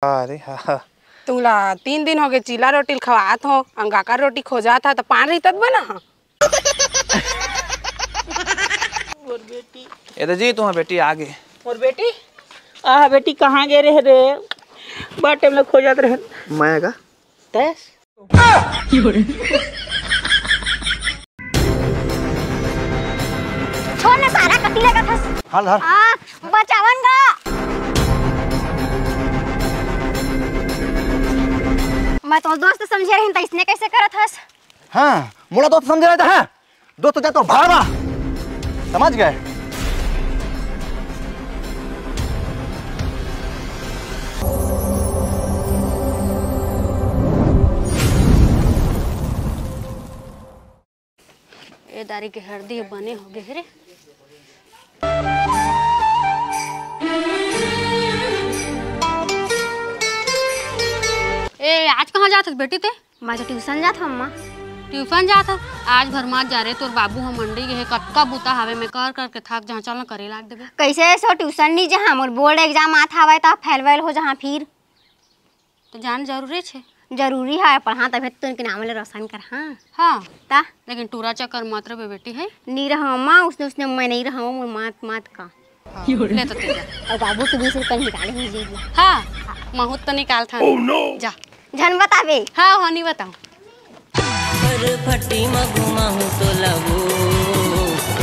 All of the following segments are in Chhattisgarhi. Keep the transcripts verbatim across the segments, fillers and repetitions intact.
अरे हाँ, हाँ। तुला तीन दिन होगे, चीला रोटी ल खवात हो, अंगाकर रोटी खोजात हा, त पान रहितत बना हा। मोर बेटी। ए दे जी, तुम्हार बेटी आगे। मोर बेटी? आह, बेटी कहाँ गे रहे रे? बड़ टाइम ले खोजत रहे। मैं का? तैस? छोड़ ना सारा, कति लेगत हस? हाल, हाल। आ, बचावन गा। मैं तो दोस्त समझे रहिन, त इसने कैसे करत हस? हाँ, मोला दोस्त समझे रहे त, हाँ? दोस्त जा तो भागा, समझ गए? ए दारी के हरदी बने होगे हे रे। ए, आज कहाँ जात हस बेटी ते? मैं तो ट्यूशन जात हूँ, अम्मा। ट्यूशन जात हस? आज भर मत जा रे, तोर बाबू ह मंडी गे हे, कतका बूता हावे, मैं कर कर के थक जाहूँ, चल ना करे लाग देबे। कैसे सो ट्यूशन नहीं जाहा, मोर बोर्ड एग्जाम आत हावय, त फेल वेल हो जाहा फिर। तो जान जरूरी छे। जरूरी है, पढ़ा तभे तो उनके नाम ले रोशन कर। हाँ। हाँ। ता? लेकिन टूरा चक्कर मत रहे बेटी है। नहीं रहा अम्मा, उसने, उसने मैं नहीं रहा, मोर मात, मात का। हाँ। ले तो तेरा। और बाबू के बीस रुपया निकाले ही जेब में। हाँ, महूत तो निकाल था। Oh no! जा। झन बताबे। हाँ, हाँ, नहीं बताऊँ। फर फटी म घुमाहूँ तोला वो,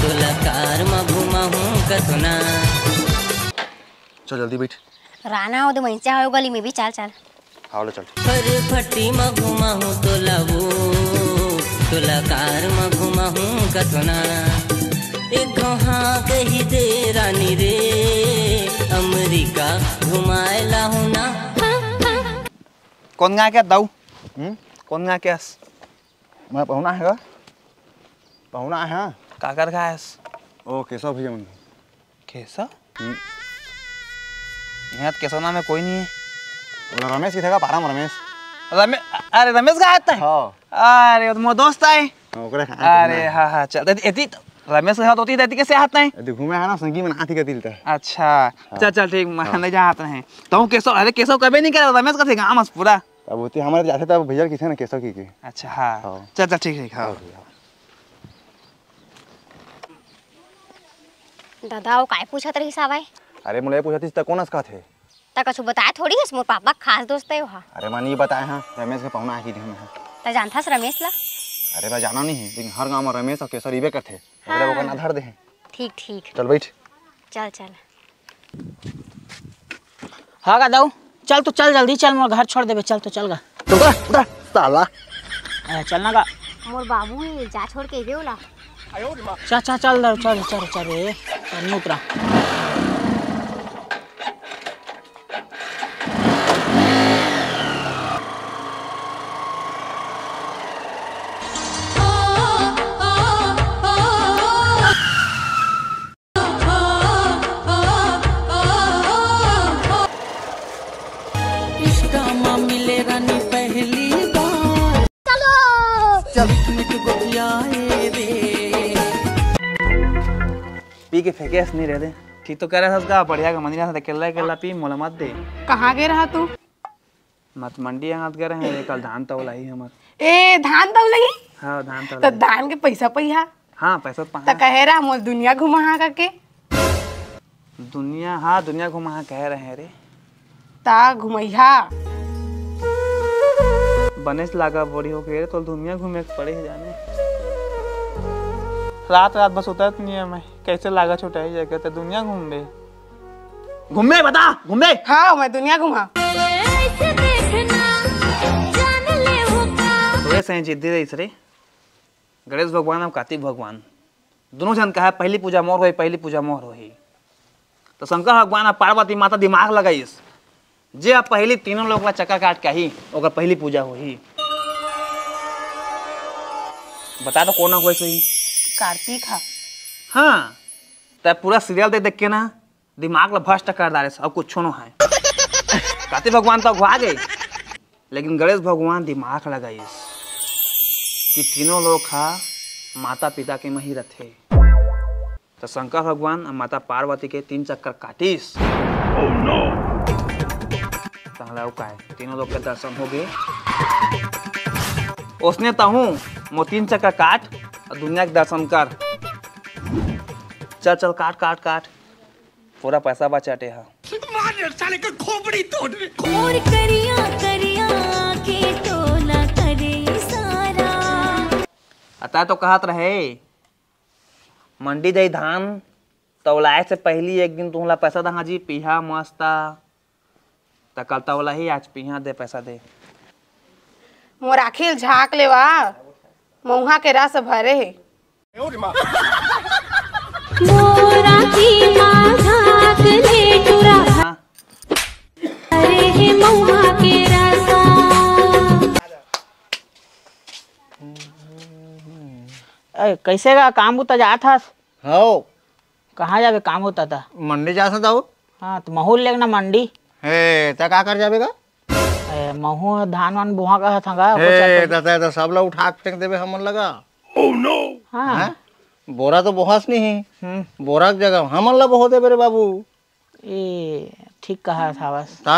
तोला कार म घुमाहूँ कतना। चल जल्दी बैठ। राना, वो तो मंचा हो गली में भी, चल, चल। हाँ, ले चल। फर फटी म घुमाहूँ तोला वो, तोला कार म घुमाहूँ कतना। एक घाव हाँ कही दे रानी रे, अमेरिका घुमाए लाहूँ ना। कौन गा के दाऊ? हम्म? कौन गा के आस? मैं पहुना है गा। पहुना है। काकर खायस? ओ, केशव भैया मन। केशव? हम्म। यहाँ तो केशव नाम में कोई नहीं है। ओला रमेश किथे का? पारा में रमेश। रमे-, अरे, रमेश का आता है? हाँ। अरे, वो तो मोर दोस्त आए। हाँ, ओकरे खाए अरे, करना है। हाँ, हाँ, चल, एती, एती, रमेश के साथ होती रहती, कैसे आता है? एती घूमे है ना, संगी में आती का दिल था। अच्छा, हाँ। चल, चल, ठीक, मैं हाँ। नहीं जाना आता है। तो हूँ केशव, अरे, केशव कभी नहीं करे, रमेश का थे गाँव में पूरा। अब होती हमारे जाते तब भैया किथे ना केशव की के। अच्छा, हाँ। हाँ। चल, चल, ठीक, ठीक, हाँ। हाँ भैया। दादा, वो काय पूछत रहिस हवय? अरे, मोला ये पूछत रहिस, त कोन अस कहत हे? त कछु बताए थोड़ी हस, मोर पापा के खास दोस्त हे ओहा। अरे, मैं नहीं बताए हाँ, रमेश के पहुना आही दिन में। त जानथस रमेश ला? अरे, मैं जाना नहीं है, लेकिन हर गांव में रमेश और केशव इबे करथे। ओकरे हाँ। ओकर ना धर दे हैं। ठीक, ठीक। चल बैठ। चल, चल। हाँ गा दाऊ, चल तो चल, जल्दी चल, मोर घर छोड़ देबे, चल तो चल गा। तो उधर, उधर, साला। अरे चल ना गा। मोर बाबू हे, जा छोड़ के अइबे ओला। चल, चल, चल दाऊ, चल, चल, चल रे, चल, नहीं उतरा। इश्का मा मिले रानी पहली बार। चलो। चल। मीठ मीठ गोठियाए रे। पी के फेंके अस नहीं रहे दे। ठीक तो कह रहा था उसका, बढ़िया का मंदिर से अकेला अकेला पी, मोला मत दे। कहाँ गे रहा तू? मत मंडी हाथ गे रहे हैं, कल धान तौला ही हमर। ए, धान तौला ही? हाँ, धान तौला तो ही। धान के पैसा पहिया? हाँ, पैसा तो त पहा। कहे रहा मोर दुनिया घुमाहा करके। दुनिया, हाँ, दुनिया घुमाहा कहे रहे रे। ता घुमैहा। बनेच लागा बड़ी होके रे, तो दुनिया घूमे के पड़े हे जाने। रात रात बस उतरत नहीं है मैं, कैसे लागा छुटाई जाके, तो दुनिया घूमबे। घूमबे बता, घूमबे। हाँ, मैं दुनिया घुमा। ऐसे देखना, जान ले वो का। तो ऐसे ही जिद्दी रहिस रे। गणेश भगवान अउ कार्तिक भगवान, दोनों झन कहा, "पहली पूजा मोर होही, पहली पूजा मोर होही।" तो शंकर भगवान अउ पार्वती माता दिमाग लगाइस, "जे अब पहली तीनों लोग ला चक्कर काट के आही, ओकर पहली पूजा होही।" बता तो कोन होइस होही? कार्तिक हा। हाँ, त पूरा सीरियल देख देख के ना दिमाग ला भ्रष्ट कर डारिस, अउ कुछो नो है। कार्तिक भगवान तो अघुआ गे, लेकिन गणेश भगवान दिमाग लगाइस कि तीनों लोग हा माता पिता के म ही रथे। तो शंकर भगवान अउ माता पार्वती के तीन चक्कर काटिस। अउ काय, तीनों लोग के दर्शन हो गए। ओसने तहूँ मोतीन चक्कर काट अउ दुनिया के दर्शन कर। चल चल, काट काट काट, पूरा पैसा बचाटे हा। मार साले का खोपड़ी तोड़। मोर करिया करिया के टोला करे इशारा। अतः तो कहत रहे, मंडी जाई धान तौलाए से पहली एक दिन तुमला पैसा दहा जी, पीहा मस्त। त कल तौला ही, आज पीहा दे, पैसा दे। मोर आँखी ल झाँक लेवा, मउहा के रस भरे हे। मोर आँखी मा झाँक ले टुरा, हाँ। अरे हे मउहा के रसा। ए, कैसे का काम बुता जात हस? हौ। कहाँ जाबे काम होता था? मंडी जा सकता हूँ। हाँ, तो महूल लेगना मंडी। हे, त का कर जाबे गा? ए, महू धान वान बोहा का हथा गा, हे, कुछ त, त, त सब ला उठा के फेंक देबे हमन लगा। हाँ। हैं? बोरा तो बोहास नहीं है। हम्म। बोरा के जगह हमन ला बोहो देबे रे बाबू। ए, ठीक कहा था बस। ता?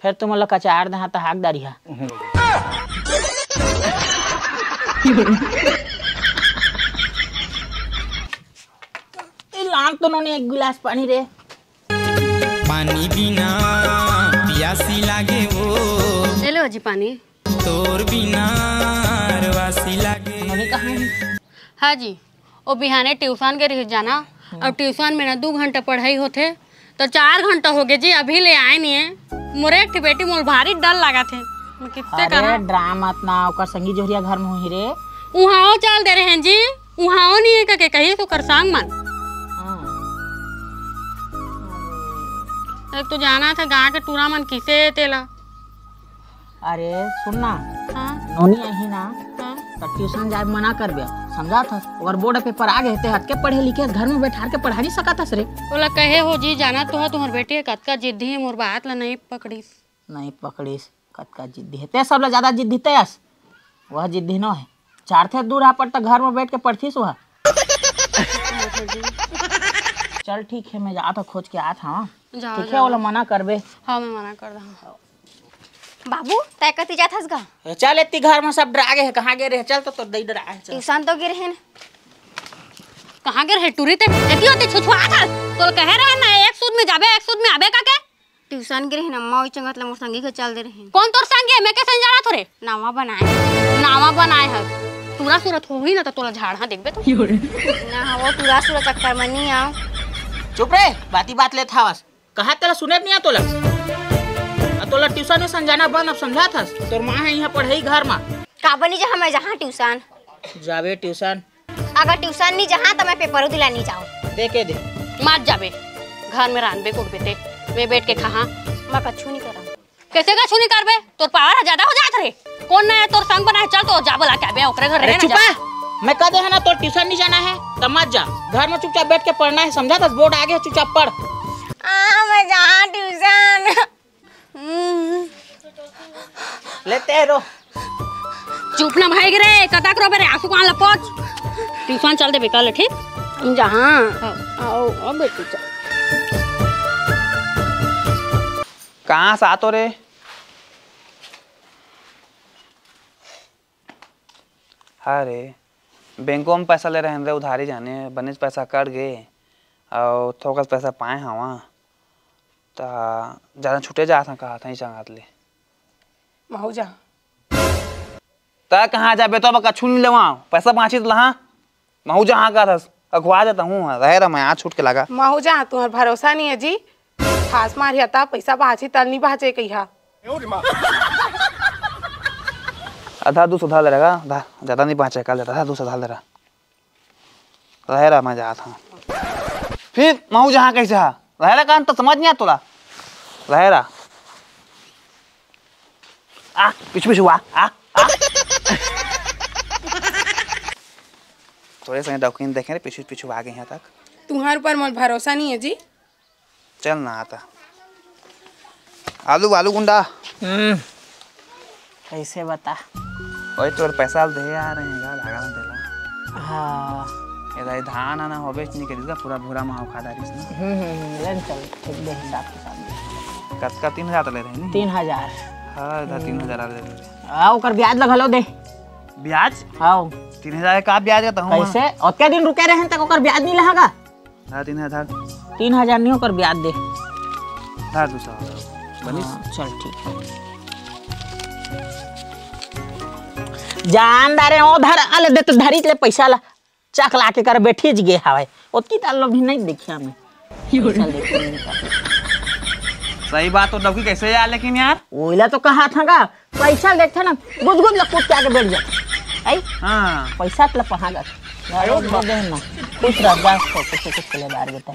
फिर तुम लोग कचार दहा त हाक डारी हा। हम्म। ए, लान तो नोनी एक गिलास पानी रे। पानी बिना पियासी लागे ओ। ले लो जी पानी। तोर बिना अरवासी लागे। मम्मी कहाँ है? हाँ जी, वो बिहाने ट्यूशन के रही जाना। हम्म। अब ट्यूशन में ना दू घंटा पढ़ाई होथे, तो चार घंटा हो गए जी, अभी ले आए नहीं है। मोरे एक ठे बेटी मोल भारी डर लगा थे। मैं कितने अरे कहा? डरा मत ना, ओकर संगी जोहरिया घर में हुई रे। उहाँ वो चल दे रहे हैं जी, उहाँ वो नहीं है कके कही तो कर संग मन। हाँ। एक तो जाना था गाँव के टूरा मन किसे तेला। अरे सुन ना, हाँ? नोनी आही ना, हाँ? त ट्यूशन जाए मना करबे, समझात हस? ओकर बोर्ड पेपर आ गए, ते हटके पढ़े लिखे, घर में बैठार के पढ़ा नहीं सकत हस रे। ओला कहे हो जी, जाना तो है तुम्हार बेटी है कतका जिद्दी है, मोर बात ला नहीं पकड़ीस। नहीं पकड़ीस, कतका जिद्दी है। ते सब ले ज्यादा जिद्दी ते हस, वह जिद्दी नो है। चार थे दूर हा पर त घर में बैठ के पढ़तीस वह। चल ठीक है, मैं जात हूँ खोज के आत हूँ। जाओ, ठीक है, जाओ। ओला मना करबे। हाँ, मैं मना कर दूँ। बाबू, तै कति जात हस गा? ए, चल, एती घर में सब डरा गे हे। कहाँ गे रहे? चल तो, तोर दई डरा हे, चल। ट्यूशन तो गे रहे न। कहाँ गे रहे टूरी ते? एती होती छुछुआ था। तोल कहे रहे ना, एक सूद में जाबे, एक सूद में आबे का के? ट्यूशन गे रहे न, अम्मा ओई चंगत ला मोर संगी के चल दे रहे। कौन तोर संगी है? मैं कैसे जाना थोरे? नावा बनाए। नावा बनाए है। टूरा सूरत होही ना तो तोला झाड़, हाँ, देखबे तो। ना, वो टूरा सूरत चक्कर में नहीं आओ। चुप रे, बाती बात ले थावस। कहा तेला सुने नहीं आ तोला? आ तोला ट्यूशन व्यूशन जाना बंद, अब समझात हस? तोर माँ है यहाँ पढ़ई घर मा। का बनी जहाँ मैं जहाँ ट्यूशन? जाबे ट्यूशन। अगर ट्यूशन नहीं जहाँ तो मैं पेपर दिला नहीं जाऊँ। देखे दे। मत जाबे। घर में रांधबे कोटबे ते। मैं बैठ के खाहा। मैं कछु नहीं करा। कैसे कछु नहीं करबे? तोर पावर ज्यादा हो जात रे। कौन ना है तोर संग बना है? चल तो जा बोला के आबे ओकरे घर अरे रहे ना चुप जा। है। मैं कह दे है ना तोर ट्यूशन नहीं जाना है, त मत जा। घर में चुपचाप बैठ के पढ़ना है, समझा? दस बोर्ड आगे है, चुपचाप पढ़। आ, मैं जहाँ ट्यूशन। लेते हैं रो। चुप ना भाई रे, कतक रोबे रे, आंसू कहाँ लपोच। ट्यूशन चल देबे कल, ठीक? हम जहाँ। हाँ। आओ, आओ बेटी चल। कहाँ से आतो रे? अरे, बैंको में पैसा ले रहेन रे उधारी जाने, बनेच पैसा कट गे, अउ थोकस पैसा पाए हवा, त जादा छूटे जात हन कहत हन संगत ले। महू जा। त कहाँ जाबे तो अब कछु नहीं लेवा, पैसा बाँचिस लहा। महू जहाँ का था, अखुआ जाता हूँ, रहे रहा मैं, आज छूट के लगा। महू जहाँ तुम्हार भरोसा नहीं है जी, फांस मारिया ता पैसा बाँची तल नहीं बाँचे कहिया। आधा दू सौ धर ले रहा, आधा, ज्यादा नहीं बाँचे, कल जाता, आधा दू सौ धर ले रहा। रहे रहा, मैं जात हूँ। फिर महू जहाँ कैसे हा? रहे रहा, कान तो समझ नहीं आता तोला। रहे रहा। आ, पीछू पीछू आ, आ, आ। थोड़े से डौकिन देखे रे, पीछू पीछू आ गए यहाँ तक। तुम्हारे ऊपर मोर भरोसा नहीं है जी। चल ना आता। आलू, आलू गुंडा। हम्म। कैसे बता? वही तोर पैसा दे आ रहे हैं, गा, धागा ना देला। हाँ। ये दाई धान आना होबे नहीं करिस गा, पूरा भूरा माहौ खा डारिस ना। हम्म, हम्म, हम्म, ले न चल, ठीक दे हिसाब के साथ। कतका, तीन हजार तो ले रहे नी? तीन हजार। हाँ, इधर तीन हजार आ रहे। आ, ओकर ब्याज ल घलो दे। ब्याज? हाँ। तीन हजार का ब्याज का तो हम कैसे? ओतके दिन रुके रहे तक ओकर ब्याज नहीं लहागा? हाँ, तीन हजार। तीन हजार नहीं, ओकर ब्याज दे। धर दू सौ। बनिस? हाँ, चल ठीक है। जान डारे ओ धर, अले दे तो धरी ले पैसा ला। चकला के कर बैठी ज गे हवय। ओतकी ताल लो भी नहीं देखिया मैं। पैसा लेके नहीं निकल। सही बात, तो डौकी कैसे यार, लेकिन यार? ओइला तो कहा था का, पैसा देखथे ना, गुदगुद ल कूद के आगे बैठ जाथे। आई? हाँ। पैसा त ल पहा जाथे। अरे दे दे ना। खुश रह जा, तो कुछ कुछ के ले बार बेटा।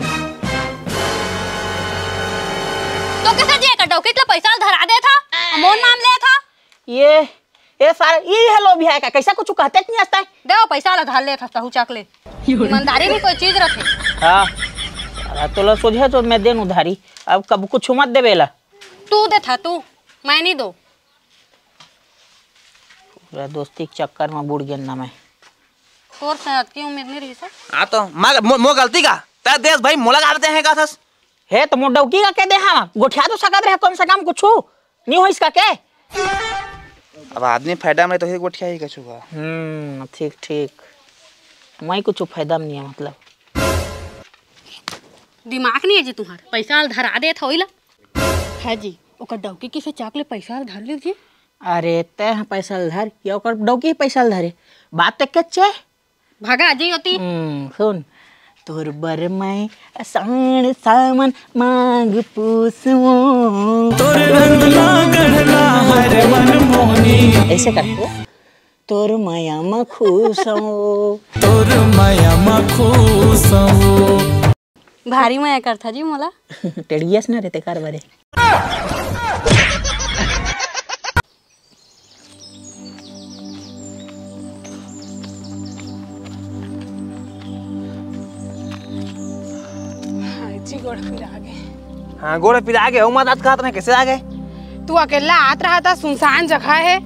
तो कैसे जे का डौकी ल पैसा धरा दे था, मोर नाम ले था? ये, ये सारे, ये है लोभी है का? कैसा कुछ कहते नहीं हंसता है? दे वो पैसा ला, धर ले था, तहू चक ले। ईमानदारी भी कोई चीज रखे। हाँ। अरे तोला सोझे तो मैं देन उधारी, अब कब कुछ मत देबे ला। तू दे था तू, मैं नहीं दो। पूरा दोस्ती के चक्कर में बुड़ गेन ना मैं। तोर से अतकी उम्मीद नहीं रही सर। हाँ तो मैं, मो, मो गलती का? तै देस भाई मोला का देहे का थस? हे तो मोर डौकी का के दे, हाँ, गोठिया तो सकत रहे कम से कम कुछ। नहीं हो इसका के? अब आदमी फायदा में तो ही गोठिया ही कछू का। हम्म, ठीक, ठीक। मैं कुछ फायदा में नहीं है मतलब। दिमाग नहीं है जी तुम्हार, पैसा ल धरा देत हो इला। है जी, ओकर डौकी किसे चाक ले पैसा ल धर लियो जी। अरे तै ह पैसा ल धर या ओकर डौकी पैसा ल धरे, बात तो कच्चे। भागा जी होती। हम्म, सुन, तोर बर मैं साण सावन माघ पूस वो। तोर रंग ला गढ़ला हर मन मोहनी। ऐसे करके तोर मया म खुश हो। तोर मया म खुश हो। भारी मया करथा जी मोला। टेढ़ियस ना रे ते कर बरे। हाँ जी, गोड़ पिरा गे। हाँ, गोड़ पिरा गे, ओ माता कहत रहे, कैसे आ गए? तू अकेला आत रहा था, सुनसान जगह है,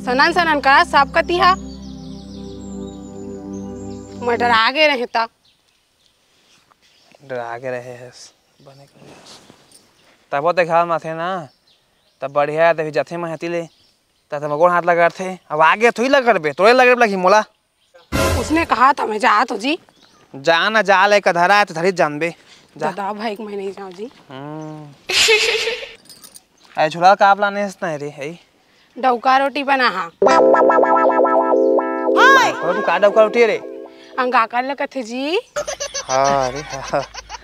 सनन सनन का सब कती हा। मैं डरा गे रहे तब। डरा गे रहे हस, बने कर हस। तबो ते घर में थे ना, तब बढ़िया, तभी जथे महती ले, तब तब गोड़ हाथ लगड़थे। अब आगे थोड़ी लगड़बे, तोरे लगड़बे लगी मोला। उसने कहा था मैं जात हो जी। जा ना, जा ले, का धरा है तो धरी जानबे। जा। दादा भाई, मैं नहीं जाऊँ जी। हम्म। अरे झोला का आप लाने से नहीं रे, है? डौका रोटी बना हा। और तू का डौका रोटी है रे? अंगाकर ल कथे जी। हाँ, अरे हाँ।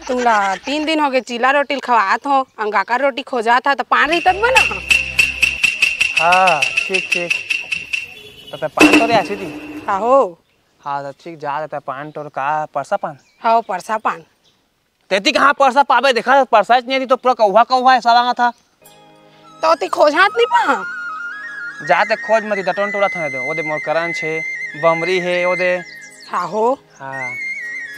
तुमला तीन दिन हो गए, चीला रोटी ल खवात हो, अंगाकर रोटी खोजात हा, त पान रही तब बना हा। हाँ, ठीक, ठीक। तो ते पान तोरे आसी थी? आहो। हाँ, तो ठीक, जा देता पान तोर का, परसा पान? हाँ, परसा पान। तेती कहाँ परसा पाबे? देखा, परसा च नहीं, तो पूरा कौहा कौहा है, सब आंगा था। तो ती खोजात नहीं पा? जाते खोज मती, डटोन टोला थाने दे, वो दे मोर करन छे, बमरी है, वो दे। हाँ हो। हाँ,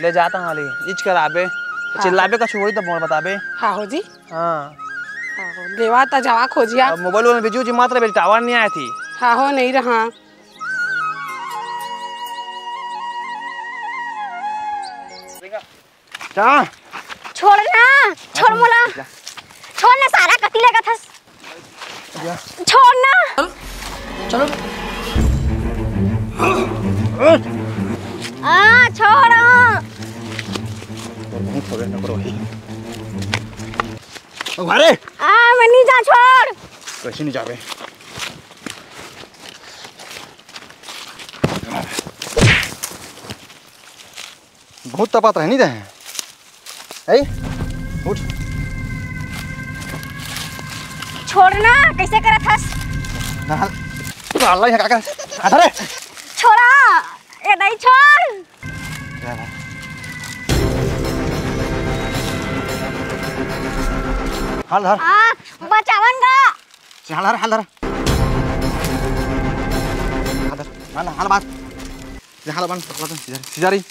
ले जाता हाँ ले, इच कर आबे। हाँ। चिल्लाबे का छोड़ी तो मोर बताबे। हाँ हो जी। हाँ। हाँ हो, लेवा ता जावा खोजिया। अब मोबाइल में बिजू जी मात्र बेल टावर नहीं आया थी। हाँ हो, नहीं रहा। जा। छोड़ ना, छोड़ मोला। जा। छोड़ ना, सारा कति लेगत हस। जा। छोड़ ना। चलो। आ, छोड़। तो नहीं छोड़े ना करो ही। अरे। आ, मैं नहीं जा, छोड़। कैसे नहीं जावे? बहुत तपात रहे, नहीं रहे? ए, उठ। छोड़ ना, कैसे करत हस? ना, ना, अल्लाह, यहाँ का कर? आ, धरे। छोड़ा, ए नहीं, छोड़। हाल धर। हाँ, बचावन गा। हाल धर, हाल धर। हाल धर, हाल, हाल बात। ये हाल बांध, पकड़ दे, सीधा, सीधा रही।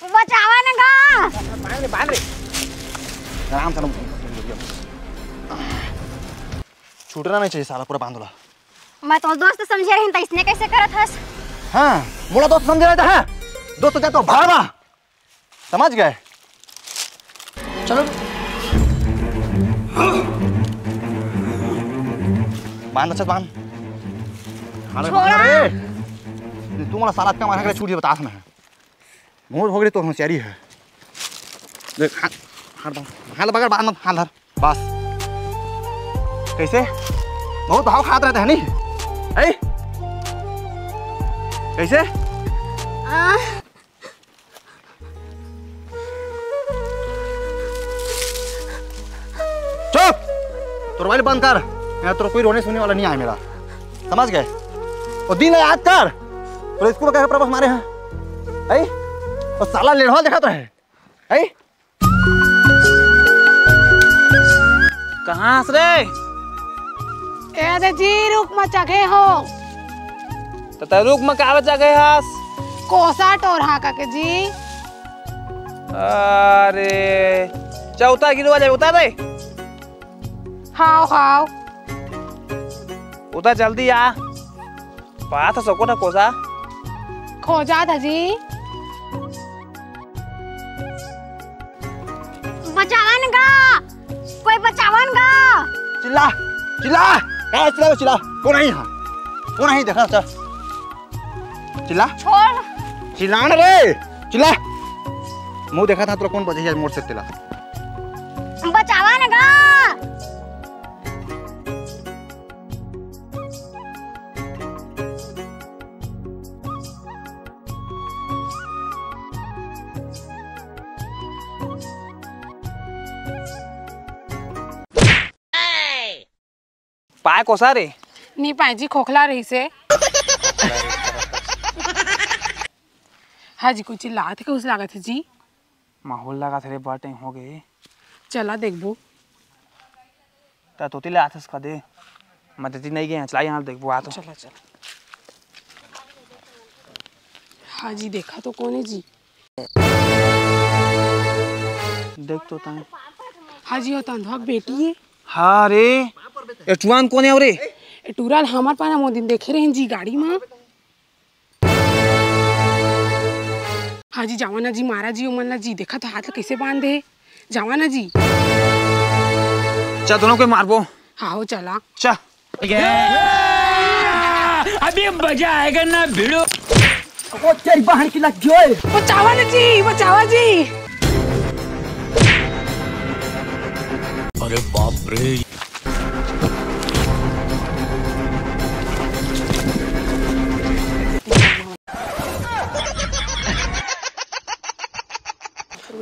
बचावा ना गा। बांध रे, बांध रे। आराम से ना। छूटना नहीं चाहिए साला, पूरा बांध ला। मैं तो दोस्त समझे रही, तो इसने कैसे करत हस? हाँ, मोला दोस्त समझे रहे तो, हाँ? दोस्त जा तो भागवा। समझ गए? चलो। बांध, अच्छा बांध। हाल छोड़ा। बांध रे। तू मोला साला का मारा करे छूट ये बता ना। मोर हो गई तो होशियारी है। देख, हाथ, हाथ बांध, हाथ पकड़, बांध, हाथ धर। बस। कैसे? बहुत भाव खात रहता है, नहीं? ऐ? कैसे? आ। चुप! तोर मोबाइल बंद कर। यहाँ तोर कोई रोने सुनने वाला नहीं आए मेरा। समझ गए? वो दिन याद कर। तो स्कूल में कैसे प्रपोज मारे हैं? ऐ? वो साला लेढ़वा देखा तो है। ऐ? कहाँ हस रे? ए दे जी, रुख म चघे हो। त तै रुख म काबर चघे हस? कोसा टोरहा कके जी। अरे, चौथा गिरवा जाए, उतार दे। हाव, हाव। उतार जल्दी आ। पात सको ना कोसा। खोजा था जी। बचावन गा, कोई बचावन गा। चिल्ला, चिल्ला, काय चिल्ला, चिल्ला, कोन आही हा? कोन आही, देखा, चल। चिल्ला। छोड़। चिल्ला ना रे, चिल्ला। मुंह देखा था, तोला कोन बचाही मोर से, चिल्ला। बचावन गा। पाए कोसा रे? नी पाए जी, खोखला रहिसे। हाँ जी, कोई चिल्लात हे, कुछ लागत हे जी। माहौल लागत हे रे, बड़ टाइम हो गे। चला देखबो। त तोती ले आथस का दे। मैं देती नहीं गया, चला यहाँ देखबो, आ तो। चला, चला। हाँ जी, देखा तो कोन हे जी। देख तो ताई। हाँ जी, हो तंधवा के बेटी हे। हाँ रे, ए टुरा कोन हे रे? ए टुरा ल हमर पाना मोदिन देखे रहेन जी गाड़ी मा। हाँ जी, जावा ना जी, मारा जी ओमन ला जी, देखा तो हाथ ला कैसे बांध दे। जावा ना जी। चल, दोनों के मारबो। हाँ हो, चला। चल। अभी मजा आएगा ना भिड़ो। ओ तेरी बहन की लग गई। बचावा ना जी, बचावा जी। अरे बाप रे।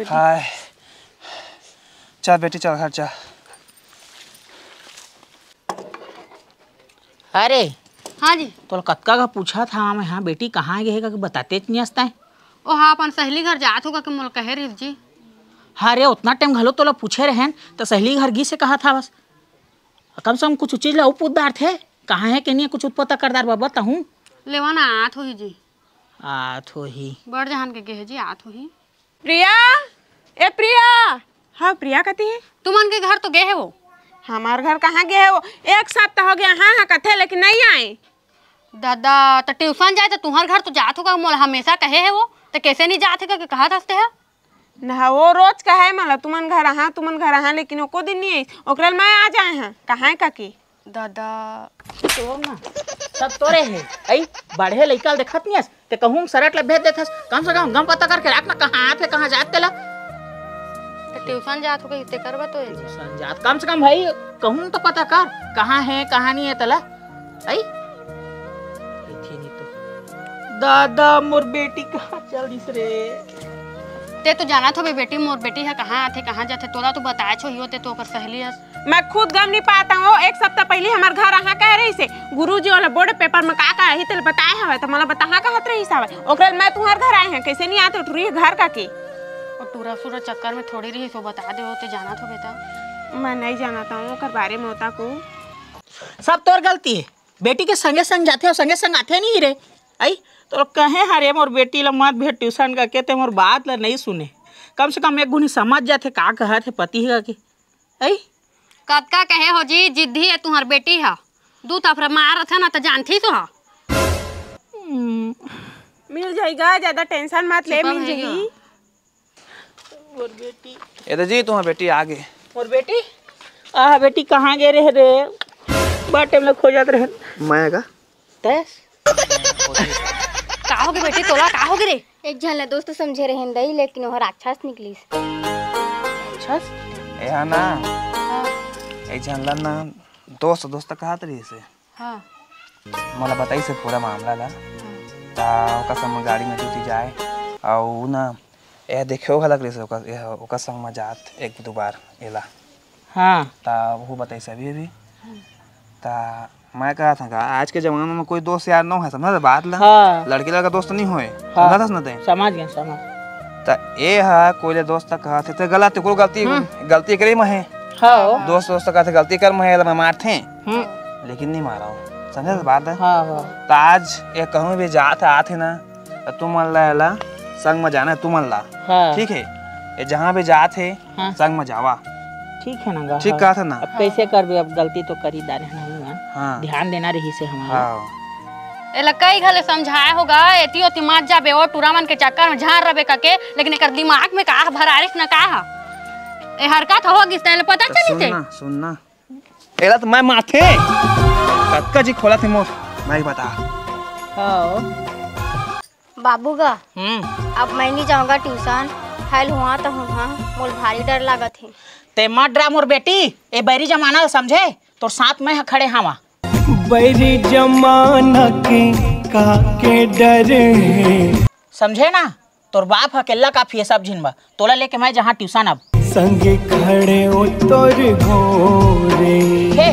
हाय, चल बेटी, चल घर चल। अरे, हाँ जी। तोला कतका का पूछत हंव मैं, हाँ बेटी कहाँ गे हे का बतातेच नइ हस तैं। ओ हाँ, अपन सहेली घर जात हों का के मोला कहे रहिस जी। हाँ रे, ओतना टाइम घलो तोला पूछे रहेन, त सहेली घर गिस हे कहत हवस। कम से कम कुछ चीज ला उपुत डारथे, कहाँ हे के नइ हे, कुछ उत पता कर डार बबा तहूँ। लेवा ना, आत होही जी। आत होही। बड़ जहान के गे हे जी, आत होही। प्रिया, ए प्रिया। हाँ प्रिया, कती हे? तुमन के घर तो गे हे वो। हमार घर कहाँ गे हे वो? एक सप्ताह हो गया, हाँ हाँ कथे, लेकिन नइ आए। दादा, त ट्यूशन जाए त तुंहर घर तो जात होगा, मोला हमेशा कहे हे वो, त कैसे नइ जात हे करके कहत हस तैं हा? ना, वो रोज कहे मोला, तुमन घर आहा, तुमन घर आहा, लेकिन एको दिन नइ आइस। ओकरे ले मैं आ जाए हंव, कहाँ हे कके? दादा। तोर ना, सब तोरे हे। अई, बड़े लइका ल देखत नइ हस, ते कहूँ सरट ल भेज देथस। कम से कम गम पता करके राख ना, कहाँ आत हे, कहाँ जात तेला। त ट्यूशन जात होही, तेकर बर तो हे। ट्यूशन जात, कम से कम भाई, कहूँ तो पता कर, कहाँ हे, कहाँ नइ हे तेला। अई? एथे नइ तो। दादा, मोर बेटी कहाँ चल दिस रे? ते तो जानत होबे बेटी, मोर बेटी ह कहाँ आथे, कहाँ जाथे, तोला तो बताएच होही, ते तो ओकर सहेली हस। मैं खुद गम नइ पात हंव। एक सप्ताह पहिली हमर घर आहा कहे रहिस हे, गुरुजी ओला बोर्ड पेपर म का का आही तेला बताए हवय, त मोला बताहा कहत रहिस हवय, ओकरे ले मैं तुंहर घर आए हंव। कैसे नइ आत ओ टुरी घर कके? ओ टूरा सूरा चक्कर में थोड़ी रहिस, ओ बता दे, ओ ते जानत होबे त। मैं नइ जानत हंव ओकर बारे में ओता को। सब तोर गलती हे। बेटी के संगे संग जाथे अउ संगे संग आथे नइ रे। अई, तोला कहे हंव रे मोर बेटी ला मत भेज ट्यूशन कके, ते मोर बात ला नइ सुने। कम से कम एक घुनी समझ जाथे का कहत हे पति ह कके। अई? कतका कहे हों जी, जिद्दी हे तुंहर बेटी ह। दू थपरा मारत हे ना त जानथी तो ह। हम्म। मिल जाही गा, ज्यादा टेंशन मत ले, चुपा मिल भइया। जाही। मोर बेटी। ए दे जी, तुंहर बेटी आ गे। मोर बेटी? आह, बेटी कहाँ गे रहे रे? बड़ टाइम ले खोजत रहे। मैं का? तैस? का होगे बेटी तोला, का होगे रे? एक झन ला दोस्त समझे रहेन दई, लेकिन ओह राक्षस निकलिस। राक्षस? ए हा ना, हाँ। एक झन ला ना दोस्त, दोस्त कहत रहिस हे। हाँ। मोला बताइस हे पूरा मामला ला। हाँ। ता ओकर संग म गाड़ी में ड्यूटी जाए, अउ ना, ए देखे घलक रहिस हे ओकर, ए ओकर संग म जात एक दू बार एला। हाँ। ता वो बताइस हे अभी, अभी। ता मैं कहत हँव का, आज के जमाना में कोई दोस्त यार नोहे, समझत हस बात ला? हाँ। लड़की लड़का दोस्त नहीं होए, हाँ। समझत हस ना तैं? समझ गेन, समझ। त ए हा कोई ले दोस्त कहत हे, त गलत, कुल गलती, हम्म। गलती करे में हे। हाँ। दोस्त, दोस्त कहत हे, गलती कर में हे, एला मैं मारथें। हम्म। लेकिन नहीं मारा हो, समझत हस बात ला? हाँ, हाँ। त आज ए कहूँ भी जात हे, आत हे ना, त तुमन ला एला संग में जाना हे, तुमन ला। हाँ। ठीक हे? ए जहाँ भी जात हे, हाँ। संग में जावा। ठीक हे ना गा, ठीक हाँ। कहत हँव ना। अब कइसे करबे, अब गलती तो करी डारे हन हमन। हाँ। ध्यान देना रहिस हे हमन। हाँ। एला कई घले समझाए हों गा, एती ओती मत जाबे, ओ टूरा मन के चक्कर में झन रबे कके, लेकिन एकर दिमाग में का भरारिस न का हा। ए हरकत हो गिस, तेला पता त चलिस सुन हे? ना, सुन ना। एला त मैं मारथें। कतका जी खोलत हे मोर, मैं बता। हाँ। बाबू गा, हम्म। अब मैं नहीं जाऊंगा ट्यूशन, फेल हुआ तो हूँ, हाँ, मोला भारी डर लागत हे। तैं मत डरा मोर बेटी, ए बैरी जमाना ल समझे, तोर साथ मैं ह खड़े हवा। बैरी जमाना के का के डर हे। समझे ना, तोर बाप ह अकेल्ला काफी हे सब झिन बर, तोला लेके मैं जाहूँ ट्यूशन अब। संगे खड़े हो तोर घोरे। हे,